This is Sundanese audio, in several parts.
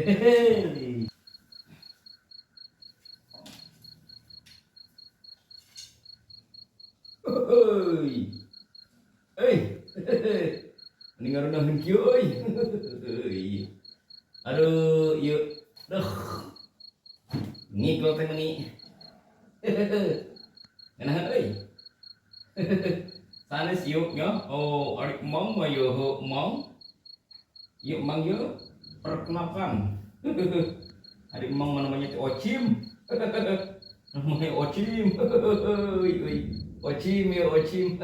Hehehe. Heuy. Euy. Mending ngarunaheun kieu euy. Heuy. Aduh, ieu. Duh. Ngiklo teh meuni. Ngeunaheun euy. Sanes ieu nya. Oh, ari Mang mah ieu heuh Mang. Ieu Mang ieu perkenalkan. Ari Mang mah namanya teh Ocim. Namanya Ocim. Euy euy. Ocim ya Ocim.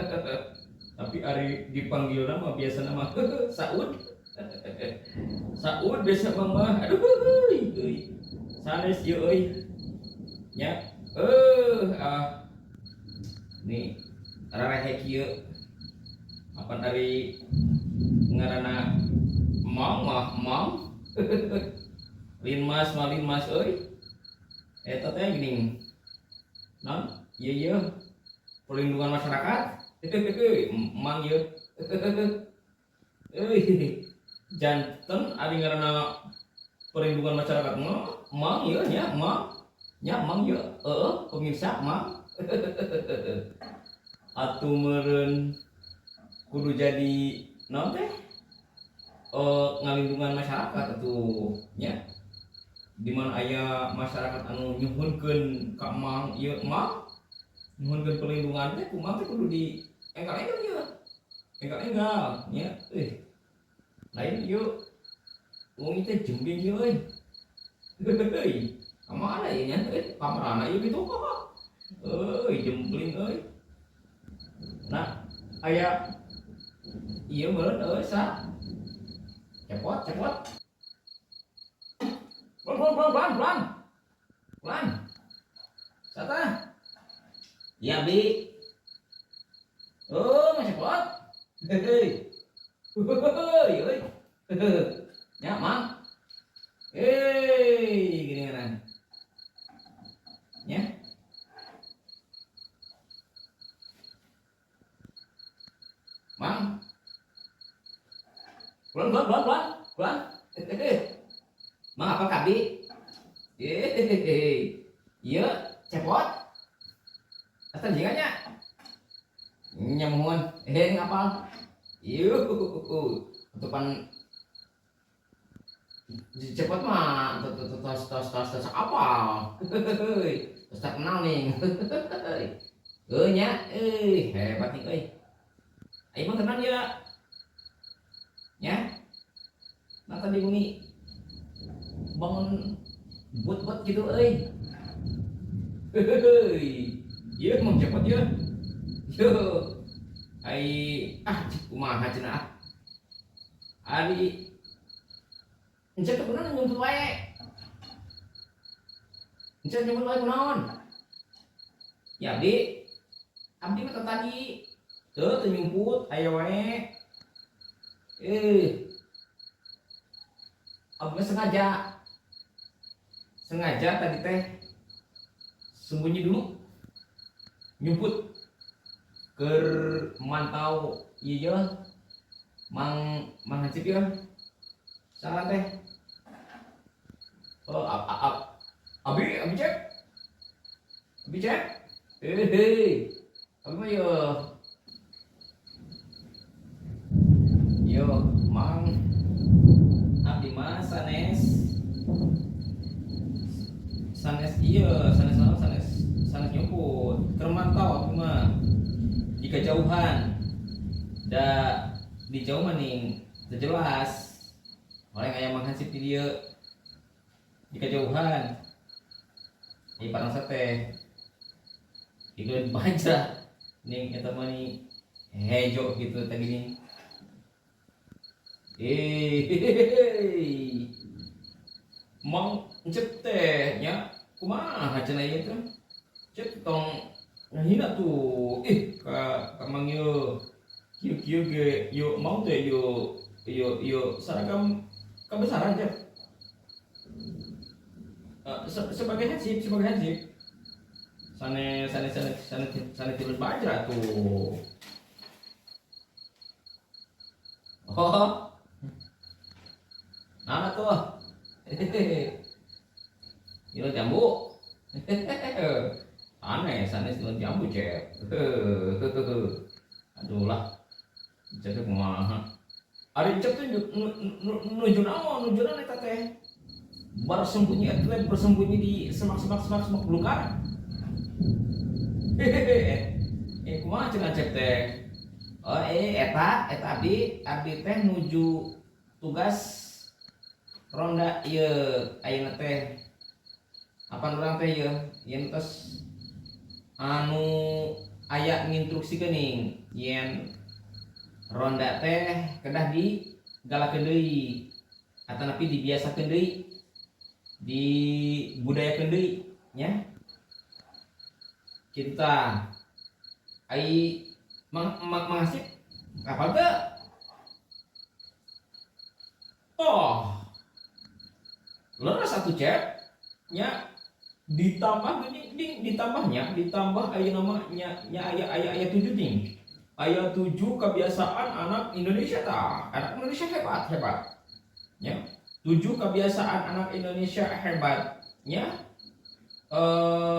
Tapi ari dipanggil nama biasa nama Saud. Saud biasa Mang mah. Aduh euy euy. Sanes ieu euy. Nya. Ah. Nih rarehe kieu. Apa dari ngaranna Mang mah Mang. Linmas mah linmas euy. Eta teh geuning. Naon? Ieu ieu perlindungan masyarakat. Mang ieu. Euy. Janten ari ngaranna perlindungan masyarakat mah Mang ieu nya Mang. Nya Mang ieu heueuh pemirsa Mang. Atuh meureun kudu jadi naon teh? Ngalindungan masyarakat atuh nya. Di mana aya masyarakat anu nyuhunkeun ka Mang ieu Mang nyuhunkeun perlindungan teh kumaha teh kudu di enggal-enggal ieu. Enggal-enggal nya euy. Lain ieu wong ieu teh jembing ieu euy. Heuy. Ka mana ieu nya euy? Ka mana ieu kitu? Euy, jembling euy. Nah, aya ieu meureun euy sa. Cepot, cepot. Pelan, pelan, pelan, pelan, pelan. Pelan. Sata. Ya, Bi. Oh, masih cepot. Hei. Hei, euy. Ya, Mang. Hei, gini kan. Ya. Mang. Pelan, pelan, pelan, pelan, pelan. Mang apa kabi? Iya, cepot. Asal jinganya. Nyamuhun. Ngapal. Yuh, tupan cepot mah tos tos tos tos tos apal. Tos terkenal nih. Heuh nya, euy, hebat nih euy. Ayo mah tenang ya. Ya. Nah tadi bumi bangun buat-buat gitu euy. Heuy. Ieu mah cepot ya. Yo. Ai ah kumaha cenah ah. Ari Encet teh kunaon nyumput wae. Encet nyumput wae kunaon? Ya abdi. Abdi mah tadi teu teu nyumput aya wae. Abdi sengaja. Sengaja tadi teh sembunyi dulu. Nyumput keur mantau ieu Mang Mang Hansip ya. Salah teh. Oh, abi, abi cek. Abi cek. Hehe. Abi mah yo. Yo, Mang. Abdi mah sanes. Sanes iya, sanes naon sanes sanes nyumput. Keur mantau abdi mah. Di kejauhan. Da di jauh mah ning teu jelas. Orang aya Mang Hansip di dieu. Di kejauhan. Di parang teh. Ikut baca ning eta mah nih hejo gitu teh gini. Mang encep teh nya kumaha cenah ieu teh? Cep tong ngahina tuh. Ih ka ka Mang ieu. Kieu-kieu ge ieu mau teh ieu ieu ieu seragam kebesaran cep. Sebagai hansip, sebagai hansip. Sane sane sane sane sane tilu bajra tuh. Oh. Nah tuh. Nyieun jambu. Aneh, sanes nyieun jambu, Cep. Aduh lah. Cep teh kumaha? Ari Cep teh nuju naon? Nuju naon eta teh? Bersembunyi eta teh, bersembunyi di semak-semak semak-semak belukar. Hehehe. Kumaha cenah Cep teh? Oh, eta eta abdi abdi teh nuju tugas ronda ieu ayeuna teh. Apan urang teh ieu yen tos anu aya nginstruksi geuning yen ronda teh kedah di galakeun deui atanapi dibiasakeun deui, dibudayakeun deui nya. Kitu tah. Ai Mang Mang Mang Hasip apal teu? Toh. Leres atuh, Cep. Nya ditambah geuning ding ditambahnya, ditambah ayeuna mah nya nya aya aya aya 7 ding. Aya 7 kebiasaan anak Indonesia tah. Anak Indonesia hebat hebat. Nya. 7 kebiasaan anak Indonesia hebat nya.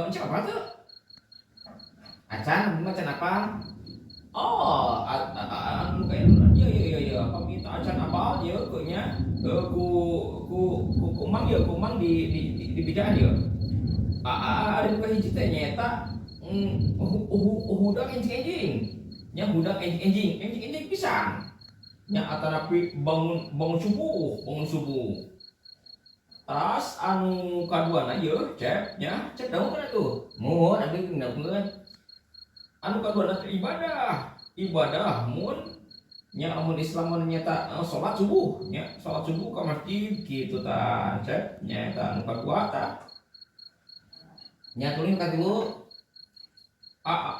Cek apa tuh? Acan, mah can apal? Oh, anu kayak iya iya iya iya, pamit acan apal ieu ku nya. Ku ku ku ku mang ieu, ku mang di bejaan ieu. Ari nu kahiji teh nyaeta hudang enjing-enjing. Nya hudang enjing-enjing, enjing-enjing pisan. Nya atanapi bangun bangun subuh, bangun subuh. Teras anu kaduana ieu, Cep, nya, Cep dangukeun atuh. Muhun abdi dangukeun. Anu kaduana teh ibadah. Ibadah mun nya lamun Islam mah nyaeta salat subuh nya, salat subuh ka masjid kitu tah, Cep, nya eta anu kadua tah. Nya tuluy nu katilu,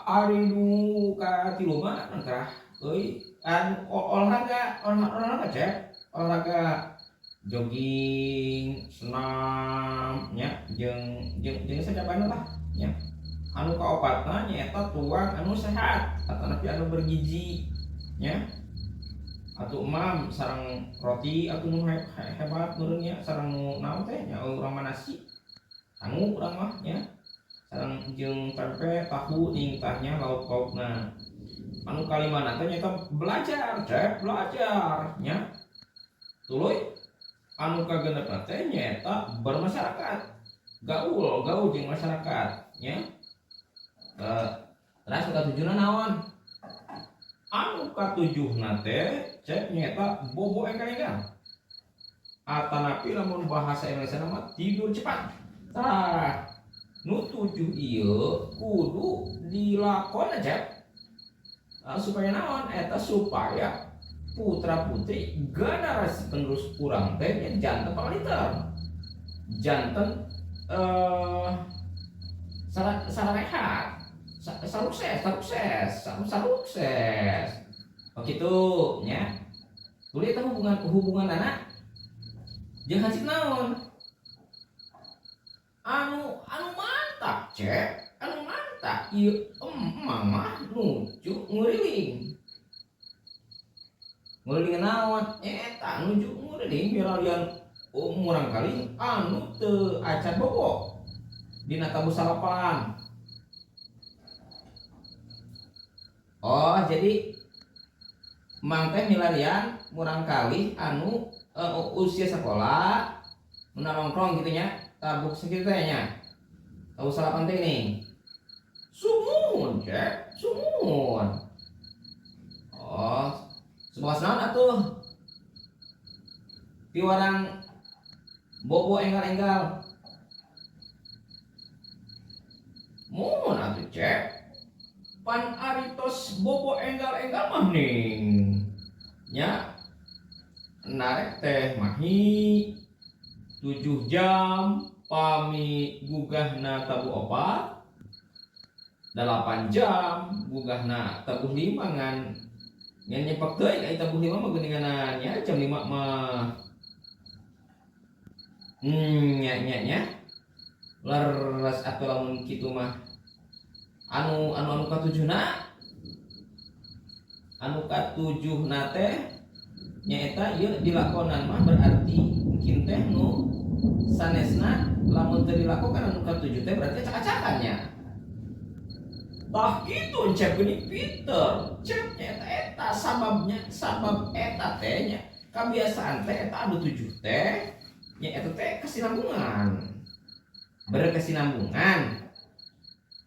ari nu katilu mah tah euy anu olahraga, olahraga, Cep, olahraga jogging, senam nya jeung jeung jeung sajabana lah nya. Anu kaopatna nyaeta tuang anu sehat atanapi anu bergizi nya. Atuh emam sareng roti atuh nu hebat meureun nya, sareng nu naon teh nya, urang mah nasi. Sangu urang mah nya. Sareng jeung tempe, tahu ning tah nya lauk paukna. Anu kalimana teh nyaeta belajar, Cep, belajar nya. Tuluy anu kagenepna teh nyaeta bermasyarakat. Gaul, gaul jeung masyarakat nya. Terus nu katujuna naon? Anu katujuhna teh, Cep, nyaeta bobo enggal-enggal. Atanapi lamun bahasa Indonesia mah tidur cepat. Tah, nu tujuh ieu kudu dilakon, Cep. Supaya naon? Eta supaya putra putri generasi penerus urang teh nya janten pangaliter. Janten sararehat, sarukses, sarukses, sarukses. Oh kitu nya. Tuluy eta hubungan hubunganana jeung hansip naon? Anu anu mantap, Cep, anu mantap. Ieu emang mah nuju nguriling. Nguriling naon? Eta nuju nguriling milarian murangkalih anu teu acan bobo dina tabuh salapan. Oh, jadi Mang teh milarian murangkalih anu usia sekolah nu nongkrong gitu nya, tabuk sakitu teh nya. Tabuh salapan teh nih. Sumuhun, Cep, sumuhun. Oh, supados naon atuh? Piwarang bobo enggal-enggal. Muhun atuh, Cep. Pan ari tos bobo enggal-enggal mah ning. Nya narek teh mahi 7 jam pami gugahna tabuh 4, 8 jam gugahna tabuh 5, ngan ngan nyepak teuing ai tabuh 5 mah geuninganan nya jam 5 mah. Nya nya nya. Leres atuh lamun kitu mah. Anu anu anu katujuhna, anu katujuhna teh nyaeta ieu dilakonan mah berarti mungkin teh nu Sanesna lamun teu dilakukan anu katujuh teh berarti acak-acakan nya. Tah kitu, Encep geuning pinter. Cep nya eta eta sababnya, sabab eta teh nya kebiasaan teh eta anu tujuh teh nya eta teh kesinambungan. Berkesinambungan.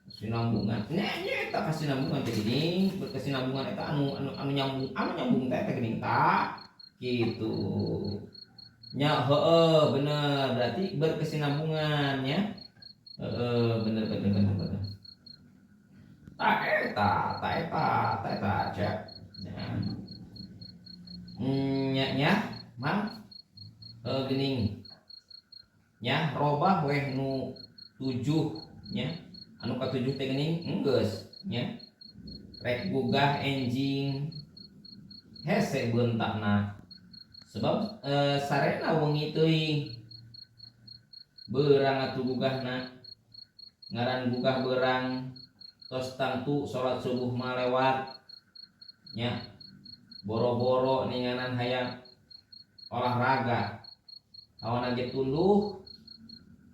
Kesinambungan. Nya nya eta kesinambungan teh geuning, berkesinambungan eta anu anu anu nyambung teh eta geuning tah. Gitu. Nya heeh, bener, berarti berkesinambungan ya. Heeh, bener bener bener bener. Tah eta, tah eta, tah eta, Cep. Nya. Nya nya, Mang. Geuning. Nya robah weh nu tujuh nya. Anu katujuh teh geuning enggeus nya. Rek gugah enjing hese beuntakna. Sebab sarena wengi teuing. Beurang atuh gugahna. Ngaran gugah beurang tos tangtu salat subuh mah lewat nya. Boro-boro ninganan hayang olahraga. Awana ge tunduh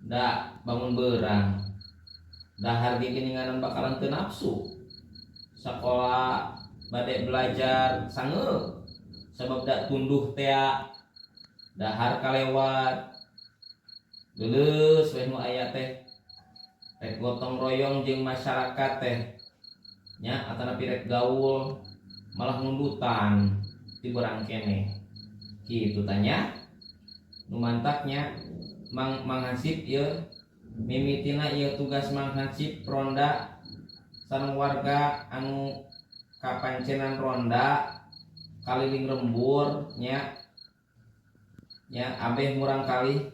da bangun beurang. Dahar ge geuninganan bakalan teu nafsu. Sakola bade belajar sangeuk sabab da tunduh tea, dahar kalewat. Leuleus we nu aya teh. Rek gotong royong jeung masyarakat teh nya atanapi rek gaul malah nundutan ti beurang keneh. Kitu tanya. Nu mantaknya Mang Mang Hansip ieu mimitina ieu tugas Mang Hansip ronda sareng warga anu kapancenan ronda kaliling lembur nya nya abeh murang kali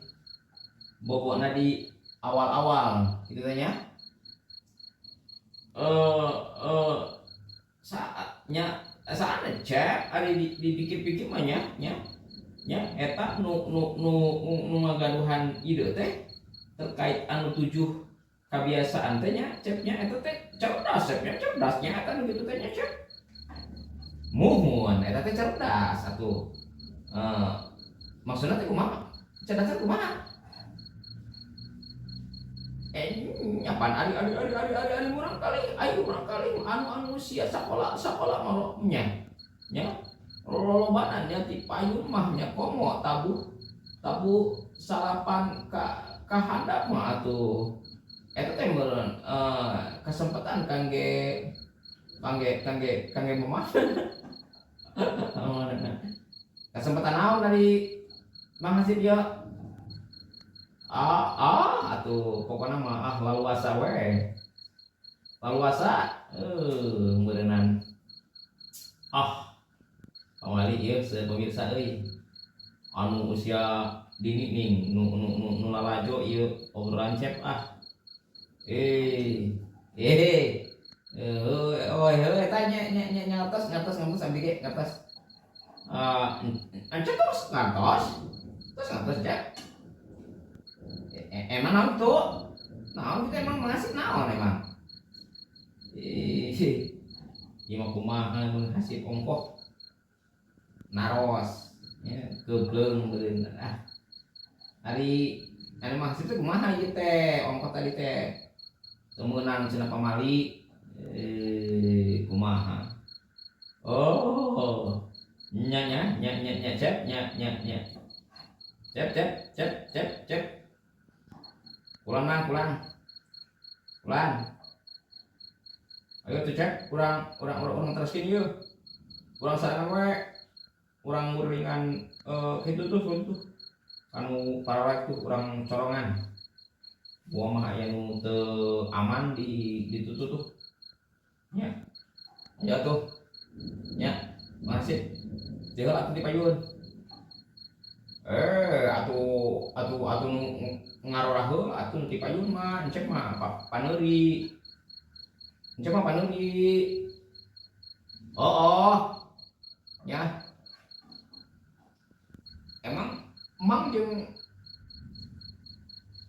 bobona di awal-awal gitu teh nya. Eh eh saatnya saatnya Cep, ari dipikir-pikir mah nya nya nya eta nu nu nu nu ngagaduhan ide teh terkait anu tujuh kebiasaan teh nya, Cep, nya. Eta teh cerdas, Cep, nya, cerdasnya eta nu kitu teh nya, Cep. Muhun, eta teh cerdas atuh. Eh, maksudna teh kumaha? Cerdas teh kumaha? Eh, nyapan ari ari ari ari ari ari murang kali ayo murang kali anu anu sia sakola sakola mah nya nya lolobanan nya ti payun mah nya, komo tabuh tabuh salapan ka ka handap mah atuh eta teh meureun kesempatan kangge kangge kangge kangge mama kesempatan naon dari Mang Hasib ya? Ah ah atuh pokoknya mah ah laluasa we, laluasa meureunan. Ah, pamali ieu pemirsa euy anu usia dini ning nu nu nu, nu lalajo ieu obrolan Cep. Ah, eh eh eh oh eh eta nya nya nya ngartos ngartos ngartos abdi ge ngartos. Ah, Encep terus ngantos terus ngantos. Cep, emang naon tuh, naon kita emang mengasih naon emang? Ih, ieu mah kumaha mun hasib ongkoh naros ya gebleng beureun. Ah, ari ari Mang Hasib teh kumaha ieu teh ongkoh tadi teh teu meunang cenah pamali? Eh, kumaha? Oh, nya nya nya nya nya, Cep, nya nya nya, Cep, Cep, Cep, Cep, Cep. Pulang, Mang, pulang pulang. Ayo tuh, Cep, urang urang urang urang teruskeun ieu. Urang sarangan we, urang nguringan kitu tuh kitu tuh anu pararek tuh, urang corongan. Gua mah aya nu teu aman di ditutup tuh nya. Ayo tuh nya, masih jeung atuh di payun. Eh, atuh atuh atuh nu ngarorah heula atuh nu ti payun mah. Encep mah paneuri, Encep mah paneuri. Oh ya, emang Emang jeung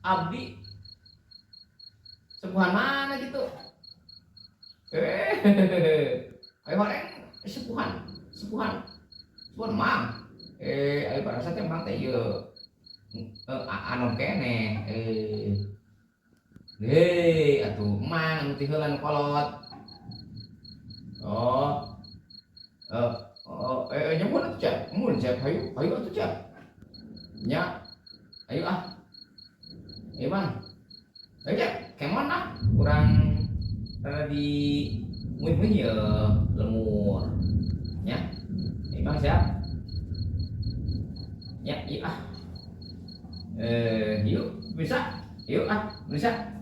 abdi sepuhan mana gitu? Eh, ayo horeng sepuhan sepuhan sepuhan Mang. Eh, ayo parasa teh Mang teh ieu Anom keneh. Hei, atuh Emang anu ti heula nu kolot. Oh. Oh, nya mun atuh, Cep. Mun, Cep, hayu, hayu atuh, Cep. Nya. Ayo ah. Ayo, Bang. Ayo, Cep, kemon ah. Urang rada di muih-muih ya lembur. Ya. Ayo, Bang, siap. Ya, iya ah. Yuk, bisa. Yuk ah, bisa.